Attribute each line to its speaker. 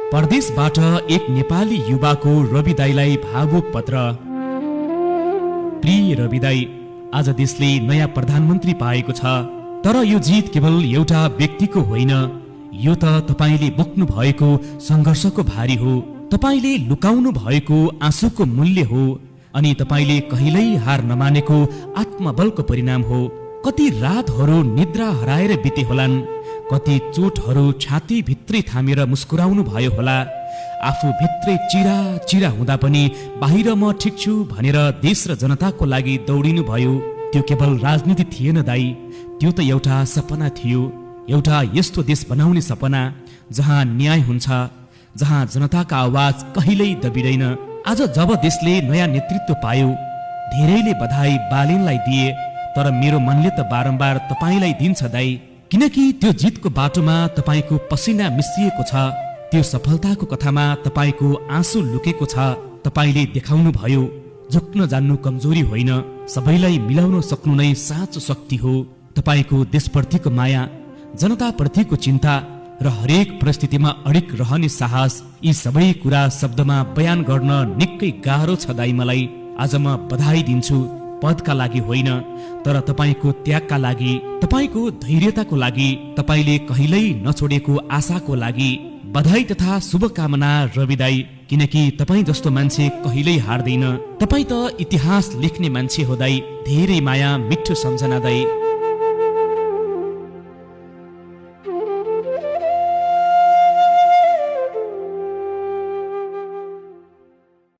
Speaker 1: परदेशबाट एक नेपाली युवाको रवि दाइलाई भावुक पत्र। प्रिय रवि दाइ, आज देशले नयाँ प्रधानमन्त्री पाएको छ, तर यो जित केवल एउटा व्यक्तिको होइन, यो त तपाईले बोक्नु भएको संघर्षको भारी हो, तपाईले लुकाउनु भएको आँसुको मूल्य हो, अनि तपाईले कहिल्यै हार नमानेको आत्मबलको परिणाम हो। कति रातहरू निद्रा हराएर बिते होलान्, कति चोटहरू छाती भित्रै थामेर मुस्कुराउनु भयो होला, आफू भित्रै चिरा चिरा हुँदा पनि बाहिर म ठिक छु भनेर देश र जनताको लागि दौडिनु भयो। त्यो केवल राजनीति थिएन दाइ, त्यो त एउटा सपना थियो, एउटा यस्तो देश बनाउने सपना जहाँ न्याय हुन्छ, जहाँ जनताका आवाज कहिल्यै दबिँदैन। आज जब देशले नयाँ नेतृत्व पायो, धेरैले बधाई बालेनलाई दिए, तर मेरो मनले त बारम्बार तपाईलाई दिन्छ दाइ, किनकि त्यो जितको बाटोमा तपाईको पसिना मिसिएको छ, त्यो सफलताको कथामा तपाईको आँसु लुकेको छ। तपाईले देखाउनु भयो झुक्न जान्नु कमजोरी होइन, सबैलाई मिलाउन सक्नु नै साँचो शक्ति हो। तपाईको देशप्रतिको माया, जनताप्रतिको चिन्ता र हरेक परिस्थितिमा अडिग रहने साहस, यी सबै कुरा शब्दमा बयान गर्न निकै गाह्रो छ दाइ मलाई। आज म बधाई दिन्छु, पदका लागि होइन, तर तपाईको त्यागका लागि, तपाईको धैर्यताको लागि, तपाईले कहिल्यै नछोडेको आशाको लागि। बधाई तथा शुभकामना रवि दाइ, किनकि तपाई जस्तो मान्छे कहिल्यै हार्दैन। तपाई त इतिहास लेख्ने मान्छे हो दाइ। धेरै माया, मिठो सम्झना दाइ।